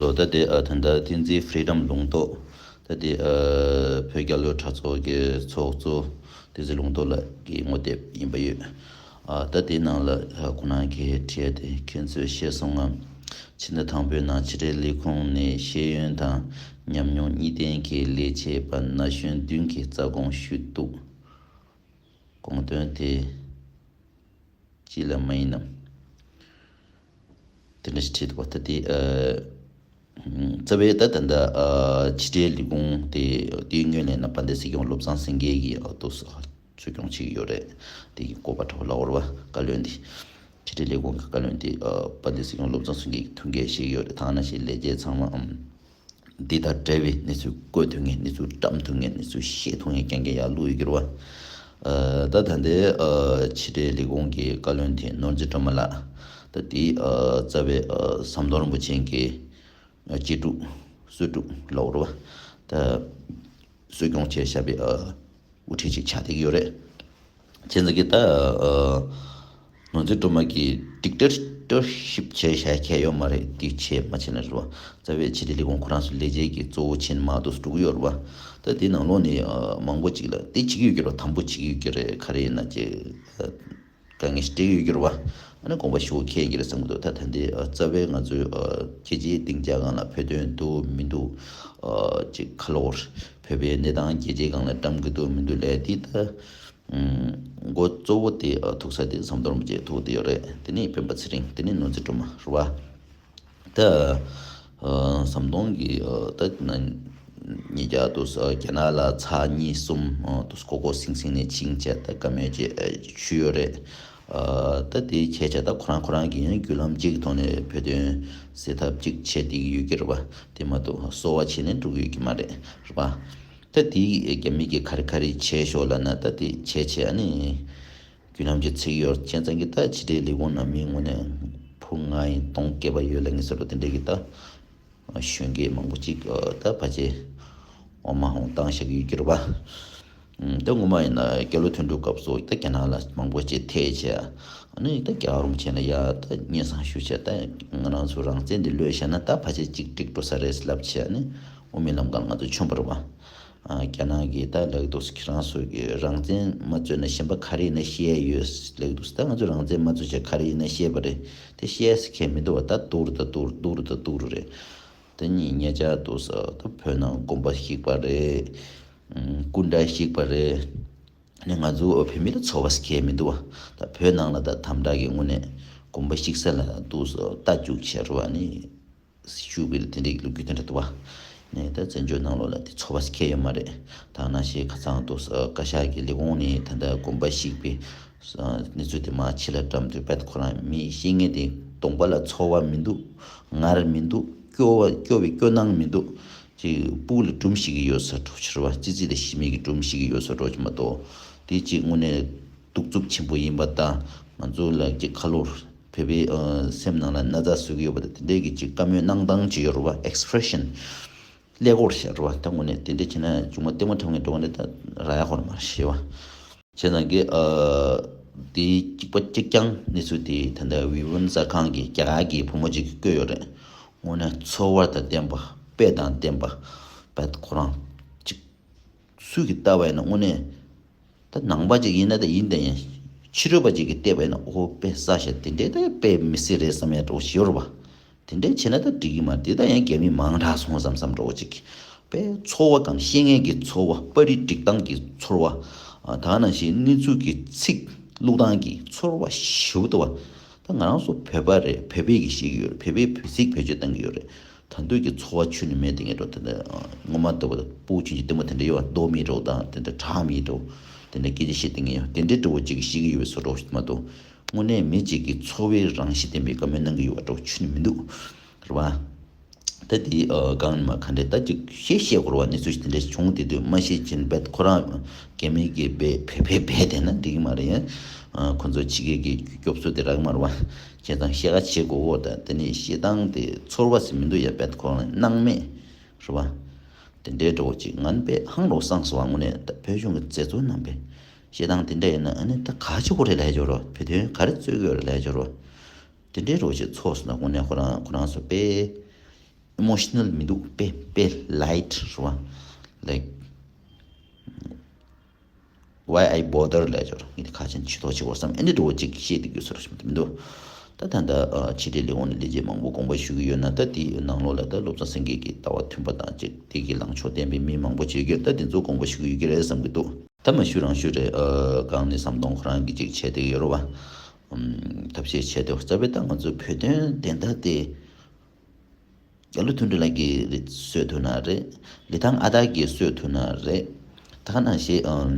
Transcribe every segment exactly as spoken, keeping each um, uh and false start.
ལོ། ད་དེ་ཨ་ད་ལྟ་བསྟན་འཛིན་ཕི་རི་ཌམ་ལུང་རྟོགས། ད་དེ་ཨ་བོད་རྒྱལ་ལོའི་གྲྭ་ཚོགས་ཀྱི་ཚོགས་གཙོ་བསྟན་འཛིན་ལུང་རྟོགས་ལགས་ཀྱི་ངོ་དེབ་ཡིན་པ་ཡོད། ཨ་ད་དེའི་ནང་ལ་ཨ་ཁོ་རང་གིས་བྲིས་ཏེ། ཁྱེད་ཚོས་ཤེས་སོང་ངམ། ཕྱི་ཟླ་དང་པོའི་ནང་ཕྱི་དྲིལ་ལས་ཁུངས་ནས་ཤེས་ཡོན་དང་ཉམས་མྱོང་གཉིས་ལྡན་གྱི་ལས་བྱེད་པ་ན་གཞོན་བདུན་གྱི་རྩ་དགོངས་ཞུས་འདུག། དགོངས་དོན་དེ་ཅི་ལ་མ་ཡིན་ནམ། དེ་འདྲ་ཞིག་བྲིས་འདུག་པ། ད་དེ་ཨ་རྩ་བའི་ད་ད་ལྟ་ཨ་ཕྱི་དྲིལ་ལས་ཁུངས་དེ་དེའི་སྔོན་ལ་ན་དཔལ་ལྡན་སྲིད་སྐྱོང་བློ་བཟང་སེང་གེ་གིས་ཨ་ཏོག་ཙམ་འཛུགས་སྐྱོང་བྱེད་ཀྱི་ཡོད་རེད། དེ་གི་བཀོད་པ་འདྲ་པོ་ལབ་དགོས་རེད་པ། བཀའ་བློན་དེ། ཕྱི་དྲིལ་ལས་ཁུངས་ཀྱི་བཀའ་བློན་དེ་ཨ་དཔལ་ལྡན་སྲིད་སྐྱོང་བློ་བཟང་སེང་གེ་གིས་ཐུགས་འགན་བཞེས་ཀྱི་ཡོད་རེད། ད་ག་ནང་བཞིན་ལས་བྱེད་ཚང་མའམ་འདི་དང་འབྲེལ་བའི་གནས་ཚུལ་བཀོད་ཐུབ་མཁན། གནས་ཚུལ་བཀྲམ་ཐུབ་མཁན། གནས་ཚུལ་བཤད་ཐུབ་མཁན་རྐྱང་རྐྱང་ཡར་བླུགས་ཡོད་ཀྱི་རེད་པ། ཨ་ད་ད་ལྟའི་ཨ་ཕྱི་དྲིལ་ལས་ཁུངས་ཀྱི་བཀའ་བློན་དེ་ནོར་འཛིན་སྒྲོལ་མ་ལགས། ད་དེ་ཨ་རྩ་བའི་ཨ་ཟམ་གདོང་རིན་པོ་ཆེ་གི་ཨ་གཅེས་ཕྲུག་གསོས་ཕྲུག་ལབ་དགོས་རེད་པ། ད་གསོ་སྐྱོང་བྱས་བཞག་པའི་ཨ་དབུ་ཁྲིད་ཅིག་ཆགས་བསྡད་ཀྱི་ཡོད་རེད། བྱས་ཙང་གི་ད་ཨ་ནོར་འཛིན་སྒྲོལ་མ་གིས་ཌིག་ཊེ་ཊར་ཤིབ་བྱས་བཞག་མཁན་ཡོད་མ་རེད། དེ་བྱས་མ་བྱས་ན་རེད་པ། རྩ་བའི་ཕྱི་དྲིལ་ལས་ཁུངས་ཁོ་རང་ཚོ་ལས་བྱེད་ཀྱི་གཙོ་བོ་བྱས་ནས་མར་འདུག་སེ་འགྲོ་གི་ཡོད་རེད་པ། ད་དེ་ནང་ལོགས་ནས་ཨ་མང་པོ་ཅིག་ལ་དེ་བྱེད་ཀྱི་ཡོད་ཀྱི་རེད་པ། དམ་པོ་བྱེད་ཀྱི་ཡོད་ཀྱི་རེད། ག་རེ་ཡིན་ན་ཅིག་ཨ་དཀའ་ངལ་ཞིག་འཕྲད་ཀྱི་ཡོད་ཀྱི་རེད་པ། ཨ་ནི་དགོངས་པ་ཞུ་དགོས་ཁེལ་གྱི་རེད་བསམ་གྱི་འདུག། ད་ད་ལྟའི་ཨ་རྩ་བའི་ང་ཚོའི་ཨ་རྒྱལ་སྤྱིའི་སྡིངས་ཆ་སྒང་ལ་བོད་དོན་འདུག་མི་འདུག། ཨ་ཅིག་ཁ་ལོ་བར་བོད་པའི་གནས་སྟངས་རྒྱལ་སྤྱིའི་སྒང་ལ་བཀྲམ་གྱི་འདུག་མི་འདུག་ལབ་དེ་ད་ཨུམ་འགོ་གཙོ་བོ་དེ་ཨ་ཐུག་ས་དེ་ཟམ་གདོང་རིན་པོ་ཆེ་ཐུག་བསྡད་ཡོད་རེད། དེ་ནས་སྤེན་པ་ཚེ་རིང་། དེ་ནས་ནོར་འཛིན་སྒྲོལ་མ་རེད་པ། ད་ཨ་ཟམ་གདོང་གིས་ཨ་ད་ན་ཉེ་ཆར་དུ་ས་རྒྱ་ནག་ལ་ཚར་གཉིས་གསུམ་ཨ་དུ་ཁོ་ཁོ་སིང་སིང་ནས་ཕྱིན་བྱས་ད་བཀའ་མོལ་ཅིག་ཨ་ཞུས་ཡོད་རེད། ཨ་ད་དེ་བྱས་བྱས་ད་ཁོ་རང་ཁོ་རང་གིས་ཡང་བརྒྱུད་ལམ་གཅིག་གི་ཐོག་ནས་བོད་དོན་སེལ་ཐབས་ཅིག་བྱས་བསྡད་ཀྱི་ཡོད་ཀྱི་རེད་པ། དེ་མ་གཏོགས་གསོལ་བ་བྱས་ནས་འགྲོ་གི་ཡོད་ཀྱི་མ་རེད། རེད་པ། ད་དེ་རྒྱ་མི་གིས་ག་རེ་ག་རེ་བྱས་ཤོག་ལབ་ན་ད་དེ་བྱས་བྱས་ཨ་ནི་བརྒྱུད་ལམ་གྱི་ཚིག་ཡོད་བྱས་ཙང་གི་ད་ཕྱི་དྲིལ་ལས་ཁུངས་ནང་མི་དངོས་གནས་ཕྲུ་གུ་ལྔ་ཡིན་གཏོང་སྐལ་པ་ཡོད་ལ་ངེས་ཟེར་རོ་དེ་འདྲས་ཀྱི་ད་གཞོན་སྐྱེས་མང་པོ་ཅིག་ད་ཕལ་ཆེར་འོ་མ་འོང་བཏང་བཞག་གི་ཡོད་ཀྱི་རེད་པ། ད་ངོ་མ་ཡིན་ན་རྒྱལ་ལོ་དོན་གྲུབ་སྐབས་སུ་ད་རྒྱ་ནག་ལ་མང་པོ་ཅིག་ཐད་བྱས་ཨ་ནི་ད་རྒྱལ་བ་རིན་པོ་ཆེ་ལ་ཡ་ད་སྙན་སེང་ཞུ་བྱས་ད་ང་རང་ཚོ་རང་བཙན་འདི་ལོས་བཞག་ན་ད་ཕལ་ཆེར་ཅིག་འགྲིག་འགྲོ་ས་རེད་ལབ་བྱས་ཨ་ནི་དབུ་མའི་ལམ་སྒང་ང་ཚོ་བྱོན་པ་རེད་པ། ཨ་རྒྱ་ནག་གིས་ད་ལབ་འདུག་ཁྱེད་རང་ཚོ་གིས་རང་བཙན་མ་རྩོད་ན་གཞན་པ་ག་རེ་ཡིན་ན་བཤད་ཡོད་ལབ་འདུག། ད་ང་ཚོ་རང་བཙན་མ་རྩོད་བྱས་ག་རེ་ཡིན་ན་བཤད་པ་རེད། དེ་བཤད་ས་གང་ཡང་མི་འདུག་པ། ད་སྡུག་རུ་ད་སྡུག་རུ་སྡུག་རུ་ད་སྡུག་རུ་རེད། དེ་ནས་ཉེ་ཆར་དུ་ས་ད་བོད་ནང་དགོན་པ་བཤིག་པ་རེད། སྐུ་འདྲ་བཤིག་པ་རེད། ཨ་ནི་ང་ཚོ་བོད་མི་ལ་ཚོར་བ་ཞིག་གང་ཡང་མི་འདུག་པ། ད་བོད་ནང་ལ་ད་དམ་དྲག་གི་ངོས་ནས་དགོན་པ་བཤིག་ས་ལ་འདུག་ས་རྟ་རྒྱུག་བྱས་རུ་བ་ནི་ཞུགས་པའི་དེ་འདྲའི་ལོ་རྒྱུས་དེ་འདྲ་འདུག་པ། ནས་ད་བཙན་བྱོལ་ནང་ལོགས་ལ་དེ་ཚོར་བ་ཞིག་གང་ཡང་ཡོད་མ་རེད། ད་ནང་བཞིན་ཁ་སང་དུ་ས་བཀའ་ཤག་གི་ལས་ཁུངས་ནས་ད་ལྟ་དགོན་པ་བཤིག་པའི་ས་གནས་ཚུལ་དེ་མར་ཕྱི་ལ་བཀྲམ་དུས་བད་ཁོ་རང་མི་ཤེས་མཁན་དེ་གདོང་པ་ལ་ཚོར་བ་མི་འདུག། ངར་མི་འདུག། སྐྱོ་བ་སྐྱོ་བའི་སྐྱོ་སྣང་མི་འདུག། ཅིག་སྤུ་གུ་ལ་སྦྲུམ་ཤེས་ཀྱི་ཡོད་ས་འདྲ་པོ་ཅིག་རེད་པ། ཙི་ཙི་ལ་ཤི་མེད་ཀྱི་སྦྲུམ་ཤེས་ཀྱི་ཡོད་ས་འདྲ་པོ་ཅིག་མ་གཏོགས། དེ་ཅིག་དངོས་གནས་གདུག་རྩུབ་ཆེན་པོ་ཡིན་པ་དང་ང་ཚོ་ལ་ཅིག་ཁ་ལོ་བོད་པའི་ཨ་སེམས་ནང་ལ་ན་ཚ་བཟོ་གི་ཡོད་པ་དང་དེ་འདྲའི་གི་ཅིག་བཀའ་མོལ་གནང་སྟངས་ཅིག་ཡོད་རེད་པ། ཨེག་སི་པི་རེ་ཤན་ཀླད་ཀོར་བཤད་རེད་པ། ད་དངོས་གནས་དེ་འདྲ་བྱས་ན་མཇུག་མ་ལྟད་མོ་འཁྲབ་མཁན་འདྲ་པོ་འདྲ་ད་རག་ཡག་ཁོ་རང་མ་རེད་ཤེས་པ། བྱས་ཙང་གི་ཨ་དེའི་གཅིག་པ་གཅིག་རྐྱང་གནས་ཚུལ་དེ་ད་ལྟ་ཝི་ཝུན་གསར་ཁང་གི་རྒྱ་གར་གྱི་བུ་མོ་གཅིག་གིས་བཀོད་ཡོད་རེད། དངོས་གནས་ཚོར་བ་དང་ལྡན་པ། དཔེ་དང་ལྡན་པ། བད་ཁོ་རང་གཅིག་སུ་གིས་བལྟས་པ་ཡིན་ན་དངོས་གནས་ད་ནང་པ་ཅིག་ཡིན་ན་ད་ཡིན་ད་ཡིན། ཕྱི་རོལ་པ་ཅིག་གིས་བལྟས་པ་ཡིན་ན་ཨོ་དཔེ་གསར་ཤག། དེ་འདྲའི་ད་དཔེ་མི་སྲིད་རེད་བསམ་ཡག་འདྲ་པོ་ཞིག་ཡོད་རེད་པ། དེ་འདྲའི་བྱས་ན་ད་འགྲིག་གི་མ་རེད། དེ་ད་ཡང་རྒྱ་མི་མང་དྲགས་སོང་བསམ་བསམ་འདྲ་པོ་ཅིག། དཔེ་ཚོར་བ་གང་ཤེས་མཁན་གྱི་ཚོར་བ། པར་རིས་སྒྲིག་སྟངས་ཀྱི་ཚོར་བ། ཨ་ད་ནང་བཞིན་གནས་ཚུལ་གྱི་ཚིག་བླུག་སྟངས་ཀྱི་ཚོར་བ་ཞེ་པོ་འདུག་པ། ད་ང་རང་ཚོ་བོད་པ་རེད། བོད་པས་ཀྱི་ཤེས་ཀྱི་ཡོད་རེད། བོད་པས་བོད་ཚིག་བེད་སྤྱོད་གཏང་གི་ཡོད་རེད། ད་དུང་གི་ཚོར་བ་ཁྱོན་ནས་མེད་དེ་ངས་འགྲོ་དེ་འདྲ་ངོ་མ་ལྟ་བུ་ད་སྤུ་གུ་ཆུང་ཆུང་ལྟད་མོ་དེ་འདྲ་ཡོད་པ། རྡོ་མིག་འདྲ་པོ་དང་དེ་འདྲ་ཁྲག་མིག་འདྲ་པོ་དེ་འདྲ་སྐད་ཆ་བཤད་དེ་ངས་ཡོད་དེ་འདྲའི་འདྲ་པོ་ཅིག་གིས་ཤེས་ཀྱི་ཡོད་པའི་བཟོ་འདྲ་པོ་ཞིག་མ་གཏོགས། དངོས་གནས་མི་གཅིག་གིས་ཚོར་བའི་རང་བཞིན་ལྡན་པའི་བཀའ་མོལ་གནང་གི་ཡོད་པ་འདྲ་པོ་ཁྱོན་ནས་མི་འདུག། རེད་པ། ད་དེ་ཨ་གང་ནས་མ་ག་འདྲས་ད་ཅིག་བཤད་བཤད་དགོས་རེད་པ། གནས་ཚུལ་ཞིག་དེ་འདྲས་བྱུང་དེ་དུས་མ་བཤད་ཅིན་བད་ཁོ་རང་རྒྱ་མི་གིས་བད་བད་བད་བད་བསྡད་ན་འགྲིག་གི་མ་རེད། ཡང་ཨ་ཁོ་ཚོ་ཕྱི་རྒྱལ་གྱི་སྐྱོབ་གསོ་དེ་རག་གི་མ་རེད་པ། བྱས་ཙང་བཤད་ག་བྱེད་དགོས་འོ། ད་དེ་ནས་བཤད་སྟངས་དེ་ཚོར་བ་ཟེར་མི་འདུག་ཡ། བད་ཁོ་རང་སྣང་མེད་རེད་པ། དེ་འདྲའི་འདྲ་པོ་ཅིག་ང་ནི་དཔེ་ཧང་རོ་སངས་སོང་བ། དངོས་གནས་ད་བོད་གཞུང་གི་མཛད་གཙོ་རྣམ་པས་བཤད་སྟངས་དེ་འདྲ་ཡིན་ན་ཨ་ནི་ད་ག་བྱེད་དགོས་རེད་ལབ་ཡ་ཅིག་ཡོད་རེད་པ། བོད་དོན་ག་རེ་རྩོད་ཀྱི་ཡོད་རེད་ལབ་ཡ་ཅིག་ཡོད་རེད་པ། དེ་འདྲའི་འདྲ་པོ་ཅིག་ཚོར་སོང་ན་དངོས་གནས་ཁོ་རང་ཁོ་རང་ཚོ་དཔེ་ ཨི་མོ་ཤི་ནལ་མི་འདུག་དཔེ་དཔེ་ལའིཊ་རེད་བ། ལའིཀ། Why I bother ལབ་ཅོར་ངས་དེ་ཁ་ཆེན་ཆུ་ཐོག་ཆེ་བོར་བསམ་ཨེ་འདྲ་འགྲོ་ཅིག་ཤེས་དེ་རྒྱུ་སོར་ཞིག་མི་འདུག་ད་ད་ལྟ་ཕྱི་དྲིལ་ལས་ཁུངས་ནས་ལས་བྱེད་མང་པོ་དགོངས་པ་ཞུ་གི་ཡོད་ན། ད་དེའི་ནང་ལོགས་ལ་ད་བློ་བཟང་སེང་གེ་གི་ལྟ་བ་མཐུན་པ་དང་ཅིག་དེ་གི་ལངས་ཕྱོགས་བསྟན་པའི་མི་མང་པོ་བྱེད་ཀྱི་ཡོད། ད་དེ་ཚོ་དགོངས་པ་ཞུ་གི་ཡོད་ཀྱི་རེད་བསམ་གྱི་འདུག་ད་མ་ཞུ་རང་ཞུ་རེད། ཨ་གང་ནས་ཟམ་གདོང་ཁོ་རང་གིས་ཅིག་བྱས་དེ་ཡོད་རེད་བ། ཨམ་ཐབས་ཤེས་བྱས་དེ་རྩ་བའི་ད་ང་ཚོའི་བོད་དོན་བདེན་མཐའ་དེ། རྒྱ་ལོ་མཐུན་སྒྲིལ་ལགས་ཀྱིས་རེད་གསོལ་ཐུབ་ན་རེད། ལི་ཐང་ཨ་སྟག་གིས་གསོལ་ཐུབ་ན་རེད། ད་ག་ནང་བཞིན་ཨམ།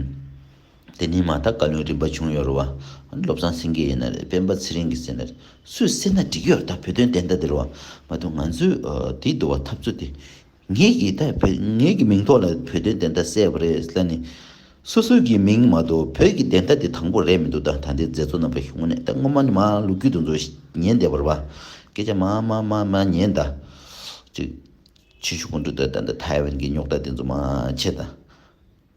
དེ་ནས་མ་ད་བཀའ་བློན་རིམ་པ་བྱུང་ཡོད་རེད་བ། ཨ་ནི་བློ་བཟང་སེང་གེ་ཡིན་ན་རེད། སྤེན་པ་ཚེ་རིང་གིས་ཟེར་ན་རེད། སུས་ཟེར་ན་འགྲིག་གི་ཡོད་རེད། ད་བོད་དོན་བདེན་མཐའ་དེ་རེད་བ། མ་གཏོགས་ང་ཚོས་ཨ་དེ་འདུག་བ་འཐབ་རྩོད་དེ། ངེད་ཀྱིས་ད་བོད་ངེད་ཀྱི་མིང་ཐོག་ལ་བོད་དོན་བདེན་མཐའ་གསལ་བ་རེད་ལབ་ནི། སོ་སོའི་གི་མིང་མ་གཏོགས་བོད་ཀྱི་བདེན་མཐའ་དེ་དང་པོ་རེད་མི་འདུག་ད་ད་ལྟའི་མཛད་གཙོ་རྣམ་པ་ཞུ་ནས་ད་སྔོན་མ་ནས་མ་ལོ་རྒྱུས་དེ་ཚོ་ཉན་བསྡད་པ་རེད་བ། སྐད་ཆ་མ་མ་མ་མ་ཉན་ད། ཅིག་ཆུ་ཆུ་ཀུན་ཏུ་ད་ད་ད་ཐའེ་ཝན་གྱི་རྙོག་དྲ་དེ་ཚོ་མ་བྱེད་ད།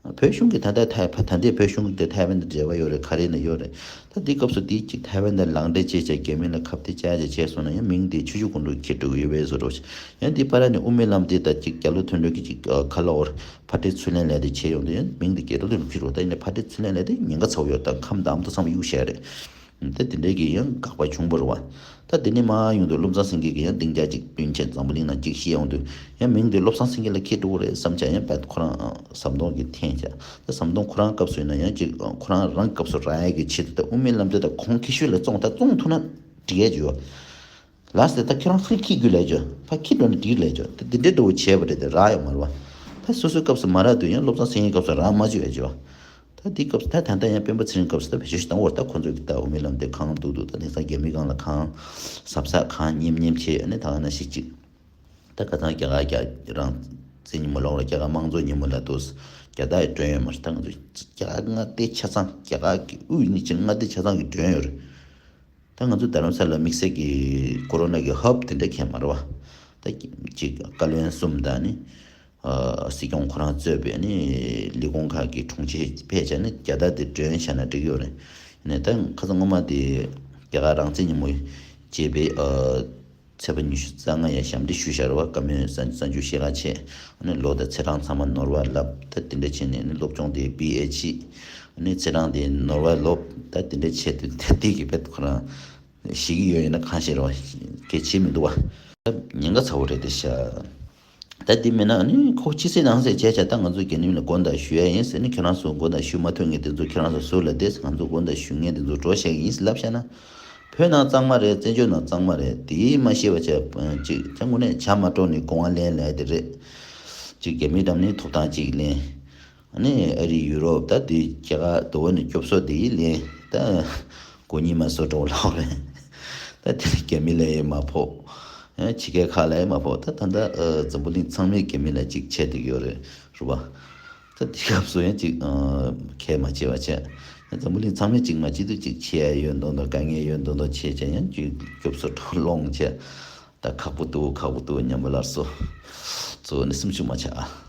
བོད་གཞུང་གིས་ད་ལྟ་ཐའེ་ད་ལྟའི་བོད་གཞུང་གིས་ཐའེ་ཝན་དང་འབྲེལ་བ་ཡོད་རེད། ག་རེ་ནས་ཡོད་རེད། ད་འདི་སྐབས་སུ་འདི་གཅིག་ཐའེ་ཝན་དང་ལག་འབྲེལ་བྱས་བྱས་རྒྱ་མི་ལ་ཁ་གཏད་བཅག་བྱས་བྱས་སོང་ན་ཡང་མིང་འདི་ཆུ་ཆུ་ཀུན་ཏུ་འཁྱེར་འགྲོ་གི་ཡོད་པའི་བཟོ་འདྲ་ཞིག་ཡང་འདི་པར་ནས་དབུ་མའི་ལམ་འདི་ད་གཅིག་རྒྱ་ལོ་མཐུན་སྒྲིལ་གྱི་གཅིག་ཁ་ལོ་བར་ཕར་འདྲེ་ཚུར་ལེན་ལས་དེ་བྱས་ཡོང་དུས་ཡང་མིང་འདི་རྒྱ་ལོ་མཐུན་སྒྲིལ་འཁྱེར་འགྲོ། ད་ཡིན་ནའི་ཕར་འདྲེ་ཚུར་ལེན་ལས་དེ་ཉེན་ཁ་ཚ་བོ་ཡོད། ད་ཁམས་དང་ཨ་མདོ་ཚང་མ་གཡུག་བཞག་རེད། ད་དེ་འདྲའི་གི་ཡང་དགག་པ་བྱུང་བ་རེད་བ། ད་དེ་ནས་མར་ཡོང་དུས་བློ་བཟང་སེང་གེ་གིས་ཡང་སྡིངས་ཆ་གཅིག་བསྐྲུན་བྱས་འཛམ་བུ་གླིང་ནང་གཅིག་བཤད་ཡོང་དུས་ཡང་མིང་དེ་བློ་བཟང་སེང་གེ་ལ་འཁྱེར་འགྲོ་གི་རེད་བསམ་བྱས་ཡང་བད་ཁོ་རང་ཟམ་གདོང་གིས་འཐེན་བྱས། ད་ཟམ་གདོང་ཁོ་རང་སྐབས་སུ་ཡིན་ན་ཡང་གཅིག་ཁོ་རང་རང་སྐབས་སུ་རག་ཡས་ཀྱི་ཆེད་དུ་ད་དབུ་མའི་ལམ་དེ་ད་གོང་ཁེ་ཤོས་ལ་བཙོང་ད་བཙོང་ཐུབ་ན་འགྲིག་ཡས་ཅིག་ཡོད། ལགས་སེ་ད་ཁྱེད་རང་ཧྲིལ་འཁྱེར་དགོས་ལས་ཅོ། ཕ་འཁྱེར་འགྲོ་ན་འགྲིག་ལས་ཅོ། ད་འདི་འདྲའི་འགྲོ་བྱས་པ་རེད་དེ་རག་ཡོད་མ་རེད་བ། ད་སོ་སོའི་སྐབས་སུ་མ་རག་དུས་ཡང་བློ་བཟང་སེང་གེའི་སྐབས་སུ་རག་མ་བཅུག་ཡ་ཅོ། ད་འདི་སྐབས་སུ་ད་ད་ལྟ་ཡང་སྤེན་པ་ཚེ་རིང་སྐབས་སུ་ད་བེད་སྤྱོད་ཞིག་བཏང་བར་ད་ཁོ་ཚོས་ཀྱི་ད་དབུ་མའི་ལམ་དེ་གང་འདུག་འདུག་ད་དེང་སང་རྒྱ་མི་སྒང་ལ་གང་གཟབ་གཟབ་གང་ཉེམ་ཉེམ་བྱས་ཨ་ནི་ད་ག་ན་ཞིག་ཅིག་ད་ཁ་སང་རྒྱ་གར་རྒྱ་རང་བཙན་ཉིན་མོ་ལོག་ལ་རྒྱ་གར་དམངས་གཙོ་ཉིན་མོ་ལ་འདུག་རྒྱ་དག་གི་མགྲོན་ཡོད་མ་རེད། ད་ང་ཚོ་རྒྱ་གར་མངའ་སྡེ་ཆ་ཚང་རྒྱ་གར་གྱི་དབུས་ནི་ཅིག་མངའ་སྡེ་ཆ་ཚང་གི་མགྲོན་ཡོད་རེད། ད་ང་ཚོ་རྡ་རམ་ས་ལ་དམིགས་བསལ་གྱི་ཀོ་རོ་ན་གི་ཧབ་དེ་འདྲ་གང་ཡང་མ་རེད་བ། ད་ཅིག་བཀའ་བློན་གསུམ་དང་ནི། ཨ་སྲིད་སྐྱོང་ཁོ་རང་གཙོས་པའི་ནི་ལས་ཁུངས་ཁག་གི་དྲུང་ཆེ་ཕེབས་བྱས་ནི་རྒྱ་དག་དེ་མགྲོན་བྱས་ན་འགྲིག་གི་ཡོད་རེད། ནས་ད་ཁ་སང་སྔོན་མ་དེ་རྒྱ་གར་རང་བཙན་ཉིན་མོ་བྱས་པའི་ཨ་ཚེས་པ་ཉི་ཤུ་རྩ་ལྔ་ཡ་ཞབས་འདེགས་ཞུས་བཞག་རེད་བ། བཀའ་མོལ་གསར་གསར་འཇུག་ཤེས་ག་བྱས། ཨ་ནི་ལོ་དང་ཚེས་གྲངས་ཚང་མ་ནོར་བ་ལབ། ད་དེ་འདྲ་བྱས་ནས་ནི་སློབ་སྦྱོང་དེ་བི་ཨེ་ཆི། ཨ་ནི་ཚེས་གྲངས་དེ་ནོར་བ་ལོབ། ད་དེ་འདྲ་བྱས་དུས་ད་དེ་གི་བེད་ཁོ་རང་ཤེས་ཀྱི་ཡོད་ཡིན་ན་གང་ཤེས་རེད་བ། གལ་ཆེ་མི་འདུག་བ། ད་ཉེན་ཁ་ཚ་བོ་རེད་དེ་ཤ། ད་དེ་མིན་ན་ཨ་ནི་ཁོ་ཕྱི་གསལ་ནང་གསལ་བྱས་བྱས་ད་ང་ཚོ་རྒྱ་ནིམ་ལ་དགོངས་དག་ཞུ་ཡ་ཡིན་ཟེར་ནི་ཁྱེད་རང་ཚོ་དགོངས་དག་ཞུ་མ་ཐུབ་མཁན་དེ་ཚོ་ཁྱེད་རང་ཚོ་ཟུར་ལ་བསྡད། ང་ཚོ་དགོངས་དག་ཞུ་མཁན་དེ་ཚོ་འགྲོ་བཤད་ཀྱི་ཡིན་ཟེར་ལབ་བཤད་ན། བོད་ནང་གཙང་མ་རེད། བཙན་བྱོལ་ནང་གཙང་མ་རེད། དེ་མ་ཤེས་པ་བྱས་ཅིག་ད་དངོས་གནས་ཇ་མ་དཀྲོགས་ནས་གོང་བ་ལེན་ལས་དེ་རེད། ཅིག་རྒྱ་མི་འགྲམ་ནས་ཐོབ་ཐང་ཅིག་ལེན། ཨ་ནི་ཨ་རི་ཡུ་རོབ་ད་དེ་རྒྱ་གར་དོ་བོ་ནས་སྐྱོབ་གསོ་དེ་ལེན། ད་གོ་གཉིས་མ་བཟོ་འགྲོ་ལོག་རེད། ད་དེ་རྒྱ་མི་ལ་ཡང་མ་ཕོག་ཕྱི་རྒྱལ་ཁག་ལ་ཡང་མ་ཕོག་ད་ད་ད་འཛམ་བུ་གླིང་ཚང་མས་རྒྱ་མི་ལ་ཅིག་ཆད་དེ་ཡོད་རེད་རུ་བ། ད་དེ་སྐབས་སུ་ཡང་ཅིག་ཁས་མ་བྱེད་པ་བྱས། འཛམ་བུ་གླིང་ཚང་མས་ཅིག་མ་བྱེད་དུས་ཅིག་བྱེད་ཡ་ཡོད་མདོག་མདོག་དཀའ་ངལ་ཡོད་མདོག་མདོག་བྱས་བྱས་ཡང་ཅིག་སྐྱོབ་གསོ་འགྲོ་ལོང་བྱས། ད་ཁག་པོ་འདུག་ཁག་པོ་འདུག་ཉམས་པ་སླར་གསོ། གཙོ་བོ་ནི་སེམས་ཤུགས་མ་ཆག་ཨ།